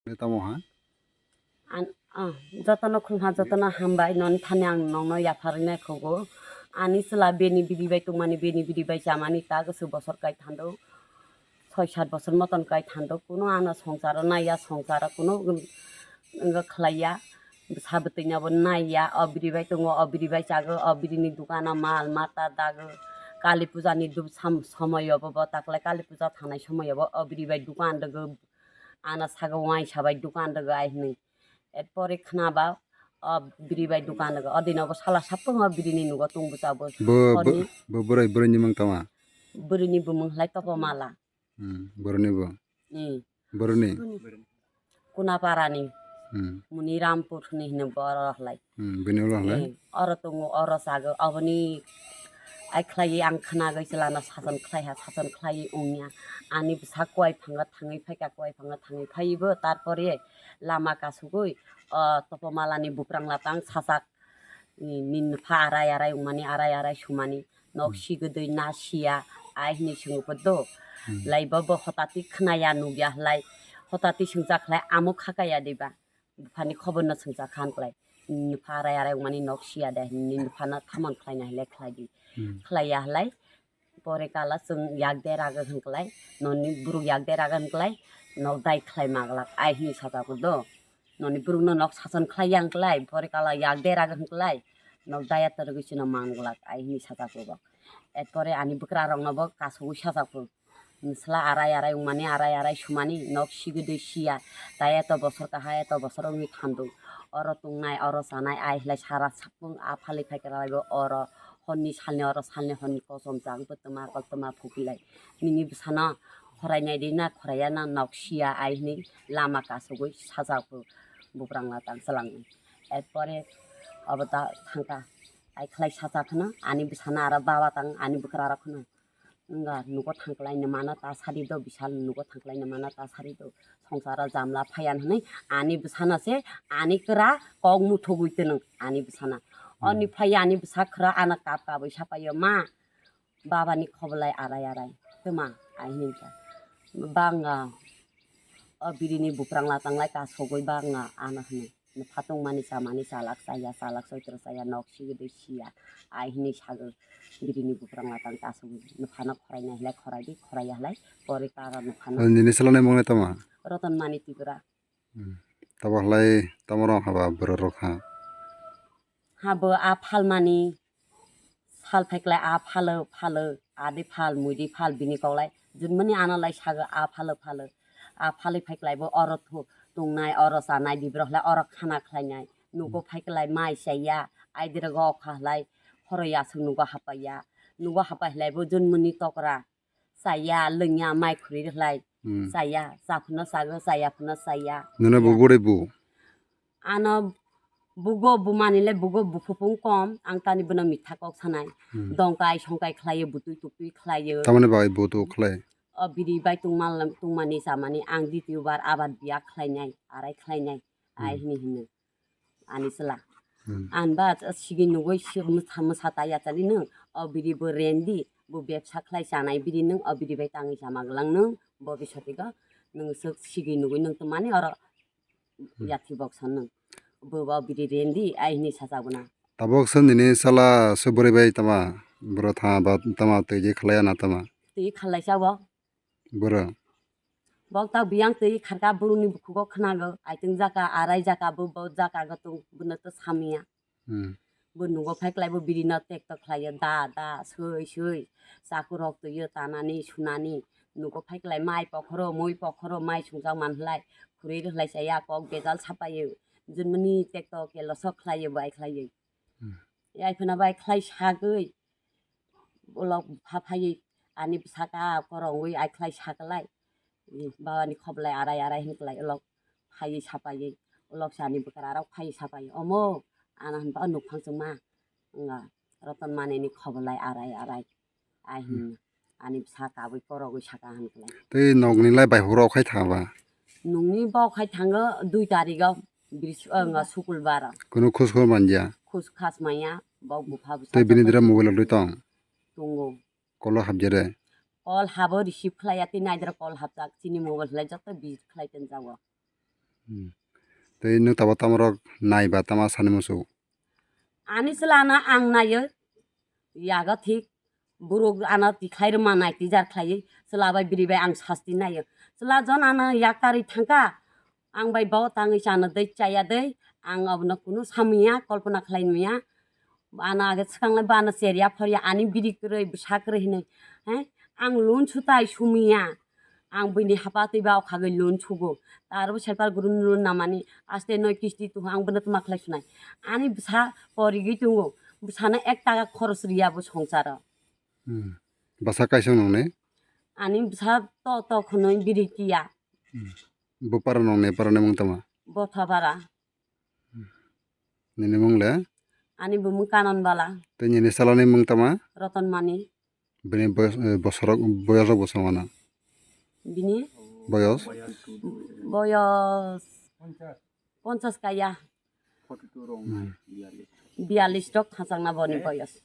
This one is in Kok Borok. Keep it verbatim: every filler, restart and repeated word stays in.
Tamo ha? An, ah, jotono khulha, jotono hambai, noni thani ang nongno yapharwi naikhogo. Ani chwla bini biri bai tongmani, bini biri bai chamani ta kwswk bosor kai thando. Soi sat bosor moton kai thando. Kuno ano songsaro naiya, songsaro kuno wng-, wngkha khlaiya. Bwsa bwtwino bo naiya, o biri bai tongo, o biri bai chago, o birini dukano mal mata dago. Kali puja ni dub sam-, somoyo bo, bo taklai Kali puja thangnai somoyo bo o biri bai dukan rwgo. Ano sago uaisa bai dukan rwgo ai hwnwi. Erpore khna ba o biri bai dukan rwgo. O dino bo sala sapung o birini nugo tung bwsa bo. Bo, bo, Honi bo bwrwi, bwrwini mung tama? Bwrwini bumung hlai Topo Mala. Hmm, bwrwini bo? Hmm. Bwrwini? Kunaparani. Hmm. Muni Rampur hwnwi hino boro hlai. Hmm, bini ulo hlai? Eh, oro tongo, oro chago, oboni ai khlaiwi ang khwnagwi chwlano sason khlaiha, sason khlaiwi wngya. Ani bwsa kuai phango thangwi phaikha, kuai phango thangwi phaiwi bo, tarpore lama kasugwi, o, Topomalani buprang latang sajak, ni, nini pha arai arai wngmani, arai arai sumani, nok Hmm. sigwdwi na siya, ai hwnwi swngo podo. Hmm. Lai bo, bo hotati khnaya nukya hlai, hotati swngjak hlai, amo khakaya diba? Buphani khoborno swngjak kha hwnklai. Nini pha arai arai wngmani nok siya de, nini phano thamon khlaina hile khlai di. Hmm. Khlaiya hlai, pore kala chwng yak derago hwnklai, noni borok yak derago hwnklai, nok dai khlai maglak, ai hwnwi sajago do. Noni borokno nok sason khlaiya hwnklai, pore kala yak derago hwnklai, nok daya torogwi chwngno manglak, ai hwnwi sajago bo. Erpore ani bwkrarokno bo kasugwi sajago. Nwsla arai arai wngmani, arai arai sumani, nok sigwdwi siya. Tai eto bosor kaha, eto bosor wngwi thando. Oro tongnai, oro chanai, ai hlai sara sapung a phalwi phaikha raibo oro. Honni salni oro salni honni kosom jak bwtwma koktwma phukilai. Nini bwsano khorai naidi na khoraiya na nok siya ai hwnwi lama kasugwi sajago buprang latang chwlangwi. Erpore obo da thangkha. Ai khlai sajak hwno ani bwsano aro baba tang ani bwkrarok hwno. Wngkha, nugo thangkhlaino mano ta sari do, bisal nugo thangkhlaino mano ta sari do. Songsaro jamla phaiyan hwnwi ani bwsano se ani kwra kok muthugwi twnwng ani bwsano. Hmm. Oni phaiya ani bwsa kwra ano kap kapwi sapaio, "Ma, babani khobolai arai arai, twma," ai hwnwi kha. Bangga o birini buprang latang lai kasugwi bangga ano hwnwi. Nupha tongmani chamani chalak chaya, chalak choitro chaya, nok sigwdwi siya, ai hwnwi sagwi birini buprang latang kasugwi. Nuphano khoraina hwlai khoraidi, khoraiya hwlai pori karo nuphano. Nini salani mungni tamo? Roton Mani Tripura. Hmm. Tamo hwlai tamo rok haba borok rok ha? Habo a phalmani. Sal phaiklai a phalo phalo, adi phal, muidi phal, bini koklai. Junmani ano lai sago a phalo phalo. A phalwi phaiklai bo oro thu-, tongnai, oro chanai, bibrok lai oro khana khlainai. Nugo phaiklai mai chaya, aidiro go okha lai, khoro yasung nugo hapaiya. Nugo hapai hlai bo junmani tokra. Chaya, lwngya, mai khuri hlai. Hmm. Chaya, chaphano chago, chaya phano chaya. Nono bo bwrwi bu? Ano bugo bumani le bugo buphupung kom, ang tani bono mitha kok sanai. Hmm. Dongkai songkai khlaio, butui tuktui khlaio. Tamoni bagwi butu khlai? O biri bai tongma-, tongmani chamani ang ditiyo bar abar biya khlainai, arai khlainai, ai Hmm. hini hino. Ani chwla. Hmm. Ang ba sigi nugui si mwsa, mwsa ta yachali nung, o biri bo rendi, bo bebsa khlai chanai biri nung, o biri bai tangwi chama gwlang nung, bo bisatigo nung swk sigi nugui nung tongmani oro Hmm. Yathi boksa nung. Bo ba biri rendi, ai hini sajago na. Tabok se nini sala se bwrwi bai tama? Bwrwi tha ba tama twi je khlaiya na tama? Twi khlai sa bo. Bwrwi. Bok ta biyang twi kharka bwrwini bukhugo khnago. Aitwng jaka, arai jaka, bo, bo jaka go tong, bono to samiya. Hmm. Bo nugo phaiklai bo birino tekto khlaio, da, da, sui, sui. Chakurok twiyo tanani, sunani. Nugo phaiklai mai pokhoro, mui pokhoro, mai sungjak manhlai. Khuri rwhlai chaya, kok bejal sapaio. Junmani tekto kelosok khlaio, bai khlaio. Hmm. Ai phano bai khlai sagwi. Ulo pha phaiwi ani bwsaka korongwi ai khlai saklai. Babani khoblai arai arai hinklai ulo phaiwi sapaiwi. Ulo sani bwkrarok phaiwi sapaiwi. Omo, ano hinba o nukphang chwngma. Wngkha Roton Manini khoblai arai arai. Ai Hmm. hin ani bwsa kabwi korogwi saka hinklai. Tei nokni lai bai horo khai thangba? Nokni bo khai thango dui tarigo, bris-, o, wngkha Sukulbar. Kuno khus khus manja? Khus khas maya, bo bupha bwsa Tei bini joto dira mobile rok tong? Tongo. Kolo habjere? Kol habo receive khlaiya, tei naidra kol habjak, chini mobile khlai joto visit khlai tenjago. Hmm. Tei nwng tabo tamo rok nai ba tamo sani muchung? Ani chwla no ang naio, yago thik, borok ano tikhlai rwma nai tijar khlaiwi, chwla bai bwrwi bai ang sasti naio. Chwla jon ano yak karwi thangkha, ang bai bo tangwi chana dei chaya dei, ang abono kunu samya, kolpona khlai nuya. Ano age swkanglai bo ano cherya phorya, ani biri kwrwi, bwsa kwrwi hinwi, he? Ang lun sutai sumiya. Ang buini hapa twi ba o khagwi lun sugo. Tei aro bo selpar guru lun namani aste noi kisti tongo, ang bono tma khlai sunai. Ani bwsa porigwi tongo. Bwsano ek taka khoros riya bo songcharo. Hmm. Bwsa kaisa nongni? Ani bwsa to to khwnwi biri kiya. Hmm. Bo para nongni para ni mung tama? Botha para. Nini mung le? Ani bumung Kanon Bala. Tei nini salani mung tama? Roton Mani. Bini boyos, eh, bosorok, boyosrok bwswng mano? Bini? Boyos? Boyos ponchas kaya. Hmm. Biyalis rok khachangna boni boyos.